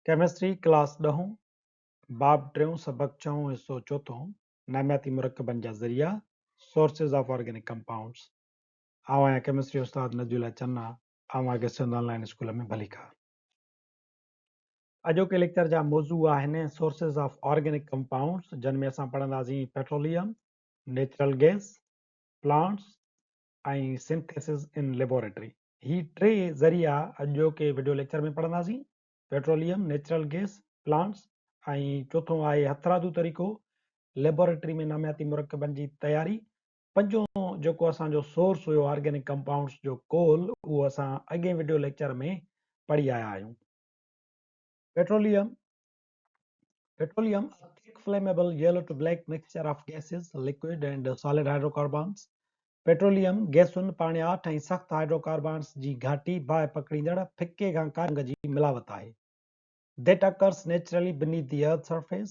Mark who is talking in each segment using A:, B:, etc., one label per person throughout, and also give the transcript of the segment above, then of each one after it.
A: Chemistry class ڏهون، باب ٽيون، سبق ڇهون، حصو چوٿون، نامياتي مرڪبن جا ذريعا، Sources of Organic Compounds. آئون آهيان ڪيمسٽري استاد نجي الله چنا، اوهان کي سنڌ آن لائين اسڪول ۾ ڀليڪار. اڄوڪي ليڪچر جا موضوع آهن Sources of Organic Compounds جن ۾ اسان پڙهنداسين petroleum, natural gas, plants ۽ synthesis in laboratory. هي ٽي ذريعا اڄوڪي وڊيو ليڪچر ۾ پڙهنداسين. پيٽروليم، نيچرل گئس، پلانٽس ۽ چوٿون آهي هٿرادو طريقو، ليبارٽري ۾ نامياتي مرڪبن جي تياري. پنجون جيڪو اسان جو سورس هيو آرگينڪ ڪمپائونڊس جو ڪول اهو اسان اڳئين وڊيو ليڪچر ۾ پڙهي آيا آهيون. Petroleum, Petroleum, a thick flammable yellow to black mixture of gases, liquid and solid hydrocarbons. Petroleum گئسن، پاڻياٺ ۽ سخت هائيڊروڪاربانس جي گهاٽي، باهه پڪڙيندڙ، ڦڪي کان ڪاري رنگ جي ملاوت آهي. That occurs naturally beneath the earth surface،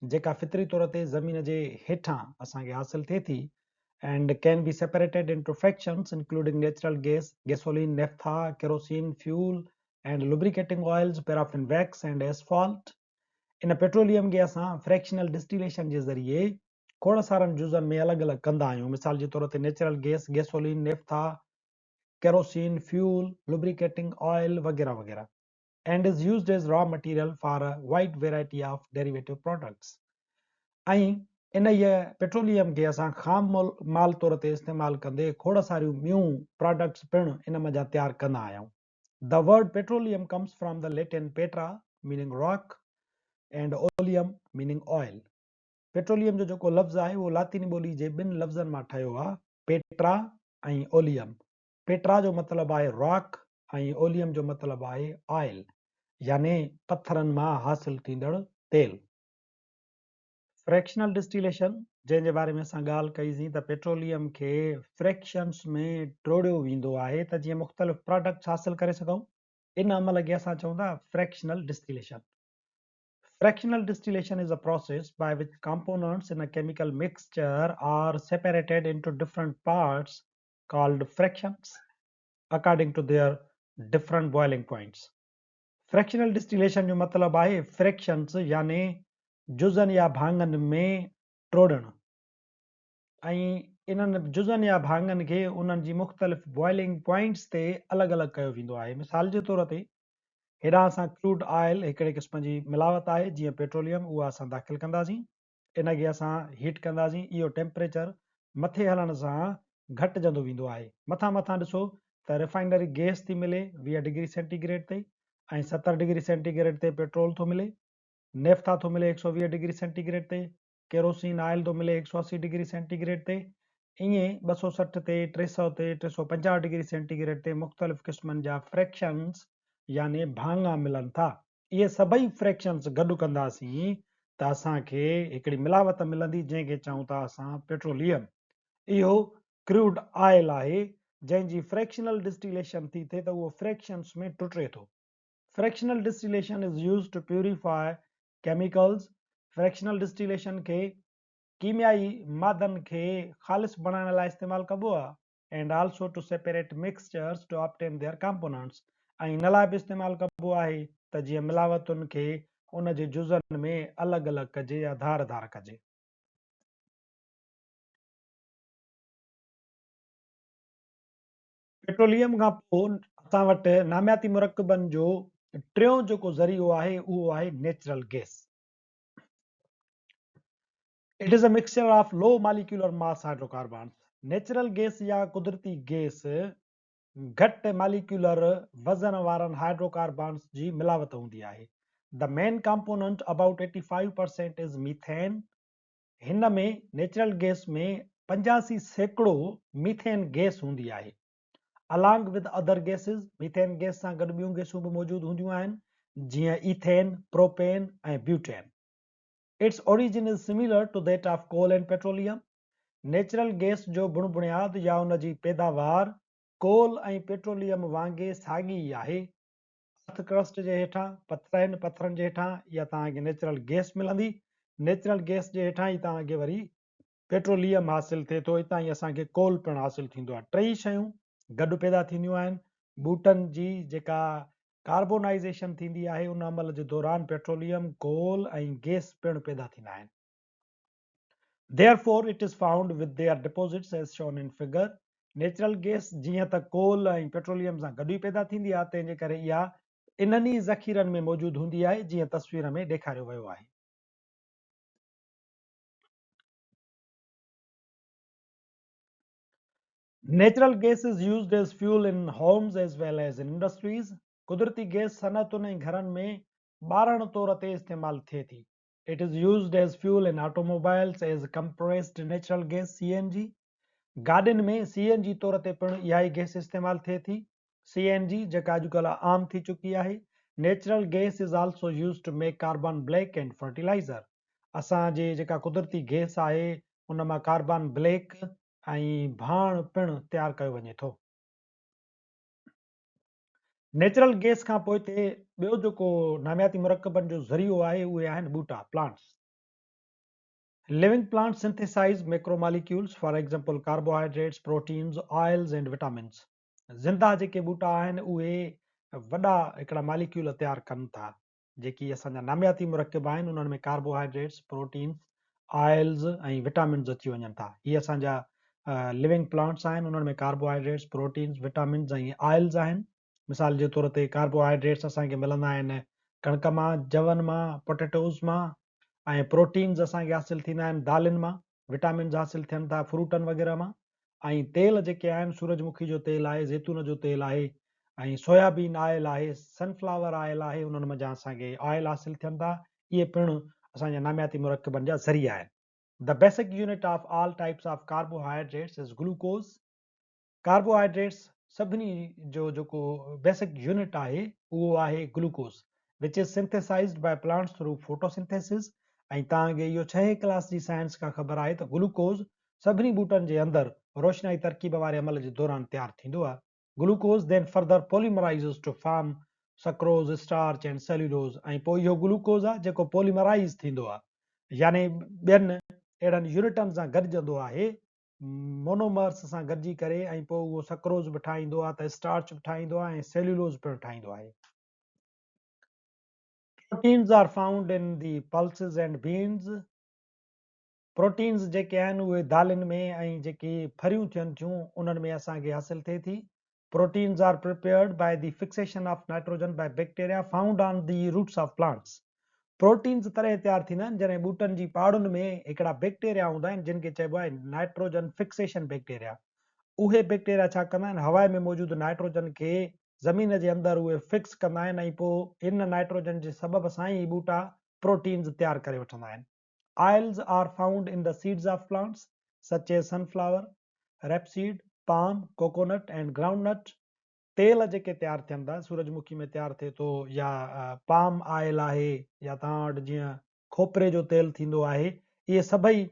A: جيڪا فطري طور تي زمين جي هيٺان اسان کي حاصل ٿئي ٿي and can be separated into fractions including natural gas, gasoline, naphtha, kerosene, fuel and lubricating oils, paraffin wax and asphalt. In petroleum کي اسان فريڪشنل ڊسٽيليشن جي ذريعي کوڙ سارن جزن ۾ الڳ الڳ ڪندا آهيون، مثال جي طور تي natural gas, gasoline, naphtha, kerosene, fuel, lubricating oil وغيره وغيره and is used as raw material for a wide variety of derivative products ۽ انهيء پيٽروليم کي اسان خام مال طور تي استعمال ڪندي کوڙ ساريون ٻيون پراڊڪٽس پڻ ان منجهان تيار ڪندا آهيون. The word petroleum comes from the Latin petra meaning rock and oleum meaning oil. Petroleum جو جيڪو لفظ آهي اهو لاطيني ٻولي جي ٻن لفظن مان ٺهيو آهي، پيٽرا ۽ اوليم. پيٽرا جو مطلب آهي راڪ ۽ اوليم جو مطلب آهي آئل يعني پٿرن مان حاصل ٿيندڙ تيل. فريڪشنل ڊسٽيليشن جنهن جي باري ۾ اسان ڳالهه ڪئي سين ته پيٽروليم کي فريڪشنز ۾ ٽوڙيو ويندو آهي ته جيئن مختلف پراڊڪٽس حاصل ڪري سگهون. ان عمل کي اسان چئون ٿا fractional distillation. Fractional distillation is a process by which components in a chemical mixture are separated into different parts called fractions according to their different boiling points. Fractional distillation جو مطلب آهي fractions يعني جزن يا ڀاڱن ۾ ٽوڙڻ ۽ انهن جزن يا ڀاڱن کي انهن جي مختلف boiling points تي الڳ الڳ ڪيو ويندو آهي. مثال جي طور تي هيڏانهن اسان ڪروڊ آئل هڪڙي قسم جي ملاوت آهي جيئن پيٽروليم اها اسان داخل ڪنداسين ان کي اسان هيٽ ڪنداسين اهو ٽيمپريچر مٿي هلڻ سان گهٽجندو ويندو آهي مٿان مٿان ڏسو ته ريفائنري گئس ٿي ملي 20 ڊگري سينٽي گريڊ تي ۽ 70 ڊگري سينٽي گريڊ تي پيٽرول ٿو ملي نيفٿا ٿو ملي 120 ڊگري سينٽي گريڊ تي ڪيروسين آئل ٿو ملي 180 ڊگري سينٽي گريڊ تي، ائين 260 تي، 300 تي، 350 ڊگري سينٽي گريڊ تي مختلف قسمن جا فريڪشنز يعني ڀاڱا ملن ٿا. اهي سڀئي فريڪشنز گڏ ڪنداسين ته اسان کي هڪڙي ملاوت ملندي جنهن کي چئون ٿا اسان پيٽروليم. اهو ڪروڊ آئل آهي جنهن جي فريڪشنل ڊسٽيليشن ٿي ٿئي ته اهو فريڪشنز ۾ ٽٽي ٿو. Fractional distillation is used to purify chemicals, fractional distillation کي ڪيميائي مادن کي خالص بڻائڻ لاء استعمال ڪبو آهي and also to separate mixtures to obtain their components ۽ ان لاء به استعمال ڪبو آهي ته جيئن ملاوتن کي ان جي جزن ۾ الڳ الڳ ڪجي يا ڌار ڌار ڪجي. پيٽروليم کان پوء اسان وٽ نامياتي مرڪبن جو ٽيون جيڪو ذريعو آهي اهو آهي natural gas. It is a mixture of low molecular mass hydrocarbons. Natural gas يا قدرتي گئس گهٽ ماليڪيولر وزن وارن هائيڊروڪاربانس جي ملاوت هوندي آهي. The main component about 85% is methane. هن ۾ نيچرل گئس ۾ 85% ميٿين گئس هوندي آهي. Along with other gases, methane gas سان گڏ ٻيون گئسون به موجود هونديون آهن جيئن ethane, propane ۽ butane. Its origin is similar to that of coal and petroleum. Natural gas جو بڻ بڻياد يا ان جي پيداوار ڪول ۽ پيٽروليم وانگي ساڳي ئي آهي. ارٿ ڪرسٽ جي هيٺان پٿر آهن، پٿرن جي هيٺان اها توهان کي نيچرل گئس ملندي، نيچرل گئس جي هيٺان ئي توهان کي وري پيٽروليم حاصل ٿئي ٿو، اتان ئي اسان کي ڪول پڻ حاصل ٿيندو آهي. ٽئي شيون گڏ پيدا ٿينديون آهن، ٻوٽن جي جيڪا ڪاربونائيزيشن ٿيندي آهي ان عمل جي دوران پيٽروليم، ڪول ۽ گئس پڻ پيدا ٿيندا آهن. Therefore it is found with their deposits as shown in figure. Natural gas جيئن ته ڪول ۽ پيٽروليم سان گڏ ئي پيدا ٿيندي آهي تنهن جي ڪري اها انهن ئي ذخيرن ۾ موجود هوندي آهي جيئن تصوير ۾ ڏيکاريو ويو آهي. Natural gas is used as fuel in homes as well as in industries. قدرتي گئس صنعتن ۽ گهرن ۾ ٻارڻ طور تي استعمال ٿئي ٿي. It is used as fuel in automobiles as compressed natural gas, CNG. گاڏين ۾ سي اين جي طور تي پڻ اها ئي گئس استعمال ٿئي ٿي. سي اين جي جيڪا اڄڪلهه عام ٿي چڪي آهي. Natural gas is also used to make carbon black and fertilizer. اسان جي جيڪا قدرتي گئس آهي ان مان ڪاربان بليڪ ۽ ڀاڻ پڻ تيار ڪيو وڃي ٿو. نيچرل گئس کان پوئتي ٻيو جيڪو نامياتي مرڪبن جو ذريعو آهي اهي آهن ٻوٽا، Plants. Living plants synthesize macromolecules, for example carbohydrates, proteins, oils and vitamins. زنده جيڪي ٻوٽا آهن اهي وڏا هڪڙا ماليڪيول تيار ڪن ٿا. جيڪي اسان جا نامياتي مرڪب آهن انهن ۾ ڪاربوهائيڊريٽس، پروٽينز، آئلز ۽ وٽامنز اچي وڃن ٿا. هي اسان جا لوينگ پلانٽس آهن انهن ۾ ڪاربوهائيڊريٽس، پروٽينز، وٽامنز ۽ آئلز آهن. مثال جي طور تي ڪاربوهائيڊريٽس اسان کي ملندا آهن ڪڻڪ مان، جون مان، پوٽيٽوز مان ۽ پروٽينز اسان کي حاصل ٿيندا آهن دالين مان، وٽامنز حاصل ٿين ٿا فروٽن وغيره مان ۽ تيل جيڪي آهن سورج مکي جو تيل آهي، زيتون جو تيل آهي ۽ سويابين آئل آهي، سن فلاور آئل آهي انهن منجهان اسان کي آئل حاصل ٿين ٿا اهي پڻ اسان جا نامياتي مرڪبن جا ذريعا آهن. The basic unit of all types of carbohydrates is glucose. Carbohydrates سڀني جو جيڪو بيسڪ يونٽ آهي اهو آهي glucose which is synthesized by plants through photosynthesis ۽ توهان کي اهو ڇهين ڪلاس جي سائنس کان خبر آهي ته گلوڪوز سڀني ٻوٽن جي اندر روشنائي ترڪيب واري عمل جي دوران تيار ٿيندو آهي. Glucose then further polymerizes to form sucrose, starch and cellulose ۽ پوء اهو گلوڪوز آهي جيڪو پوليمرائيز ٿيندو آهي يعني ٻين اهڙن يونٽن سان گڏجندو آهي مونومرس سان گڏجي ڪري ۽ پوء اهو سڪروز به ٺاهيندو آهي ته اسٽارچ به ٺاهيندو آهي ۽ سيلولوز پڻ ٺاهيندو آهي. Proteins are found in the pulses and beans. Proteins جيڪي آهن اهي دالين ۾ ۽ جيڪي ڦريون ٿين ٿيون انهن ۾ اسان کي حاصل ٿئي ٿي. Proteins are prepared by the fixation of nitrogen by bacteria found on the roots of plants. Proteins تڏهن تيار ٿيندا آهن جڏهن ٻوٽن جي پاڙن ۾ هڪڙا بيڪٽيريا هوندا آهن جن کي چئبو آهي نائٽروجن فڪسيشن بيڪٽيريا. اهي بيڪٽيريا ڇا ڪندا آهن هوا ۾ موجود نائٽروجن کي زمين جي اندر اهي فڪس ڪندا آهن ۽ پوء ان نائٽروجن جي سبب سان ئي ٻوٽا پروٽينز تيار ڪري وٺندا آهن. Oils are found in the seeds of plants such as sunflower, rapeseed, palm, coconut and groundnut. تيل جيڪي تيار ٿين ٿا سورج مکي ۾ تيار ٿئي ٿو يا پام آئل آهي يا توهان وٽ جيئن کوپري جو تيل ٿيندو آهي اهي سڀئي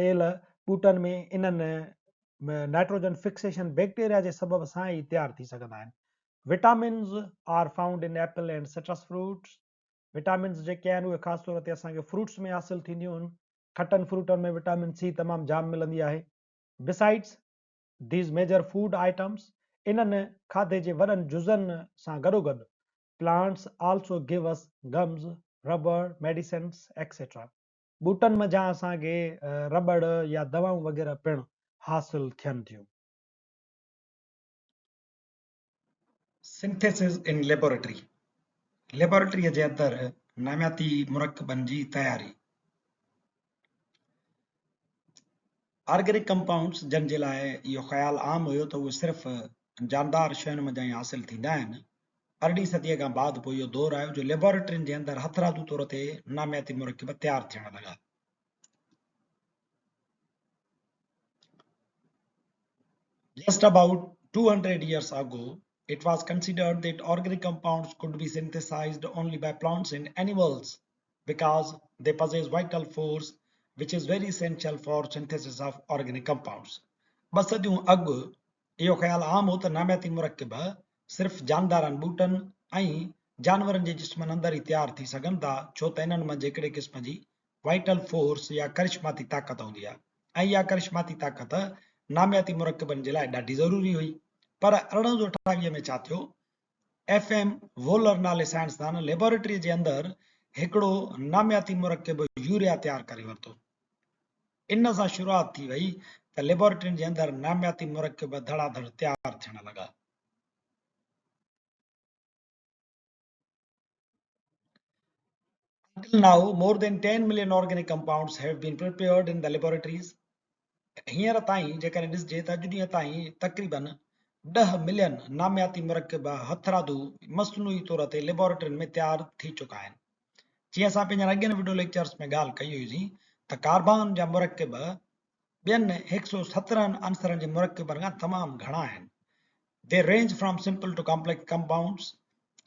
A: تيل ٻوٽن ۾ انهن نائٽروجن فڪسيشن بيڪٽيريا جي سبب سان ئي تيار ٿي سگهندا آهن. Vitamins are found in apple and citrus fruits. Vitamins جيڪي آهن اهي خاص طور تي اسان کي فروٽس ۾ حاصل ٿينديون آهن. کٽن فروٽن ۾ وٽامن سي تمام جام ملندي آهي. Besides these major food items انهن کاڌي جي وڏن جزن سان گڏوگڏ plants also give us gums, rubber, medicines etc. ٻوٽن منجهان اسان کي رٻڙ يا دوائون وغيره پڻ حاصل ٿين ٿيون.
B: Synthesis in laboratory, ليبارٽريء جي اندر نامياتي مرڪبن جي تياري. آرگينڪ ڪمپائونڊز جن جي لاء اهو خيال عام هيو ته اهي صرف جاندار شين منجهان ئي حاصل ٿيندا آهن، ارڙهين صديء کان بعد پوء اهو دور آيو جو ليبارٽرين جي اندر هٿرادو طور تي نامياتي مرڪب تيار ٿيڻ لڳا. Just about 200 years ago, it was considered that organic compounds could be synthesized only by plants and animals because they possess vital force which is very essential for synthesis of organic compounds. ٻه صديون اڳ اهو خيال عام هو ته نامياتي مرڪب صرف جاندارن ٻوٽن ۽ جانورن جي جسمن اندر ئي تيار ٿي سگهن ٿا ڇو ته انهن منجهه هڪڙي قسم جي وائٽل فورس يا ڪرشماتي طاقت هوندي آهي ۽ اها ڪرشماتي طاقت نامياتي مرڪبن جي لاء ڏاڍي ضروري هئي پر 1828 ۾ ڇا ٿيو؟ ايف ايم وولر نالي سائنسدان ليبارٽريء جي اندر هڪڙو نامياتي مرڪب يوريا تيار ڪري ورتو. ان سان شروعات ٿي وئي ته ليبارٽرين جي اندر نامياتي مرڪب ڌڙا ڌڙ تيار ٿيڻ لڳا. Until now, more than 10 million organic compounds have been prepared in the laboratories. هينئر تائين جيڪڏهن ڏسجي ته اڄ ڏينهن تائين تقريبن 10 ملين نامياتي مرڪب هٿرادو مصنوعي طور تي ليبارٽرين ۾ تيار ٿي چڪا آهن. جيئن اسان پنهنجن اڳين وڊيو ليڪچرز ۾ ڳالهه ڪئي هئي سين ته ڪاربان جا مرڪب ٻين 117 عنصرن جي مرڪبن کان تمام گهڻا آهن. They range from simple to complex compounds.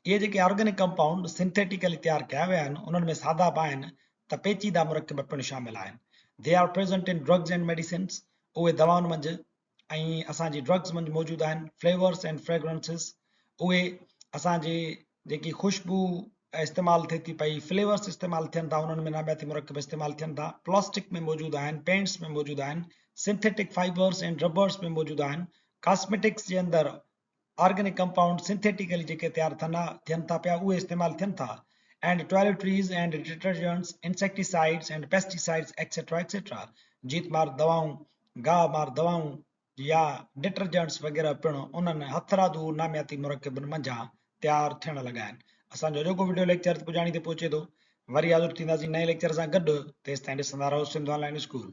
B: اهي جيڪي آرگينڪ ڪمپائونڊ سنٿيٽيڪلي تيار ڪيا ويا آهن انهن ۾ سادا به آهن ته پيچيده مرڪب پڻ شامل آهن. They are present in drugs and medicines. اهي دوائن منجهه ۽ اسان جي ڊرگز منجهه موجود آهن. Flavors and fragrances. اهي اسان جي جيڪي خوشبو استعمال ٿئي ٿي پئي، فليورس استعمال ٿين ٿا انهن ۾ نامياتي مرڪب استعمال ٿين ٿا. پلاسٽڪ ۾ موجود آهن، پينٽس ۾ موجود آهن، سنٿيٽڪ فائبرز ۽ ربرز ۾ موجود آهن. ڪاسميٽڪس جي اندر آرگينڪ ڪمپائونڊ سنٿيٽيڪلي جيڪي تيار ٿين ٿا پيا اهي استعمال ٿين ٿا and toiletries and detergents insecticides and pesticides etcetera etcetera جيت مار دوائون گاهه مار دوائون يا ڊٽرجنٽس وغيره پڻ انهن هٿرادو نامياتي مرڪبن منجهان تيار ٿيڻ لڳا آهن. اسان جو اڄوڪو وڊيو ليڪچر پڄاڻي تي پهچي ٿو. وري حاضر ٿينداسين نئين ليڪچر سان گڏ تيستائين ڏسندا رهو سنڌ آن لائين اسڪول.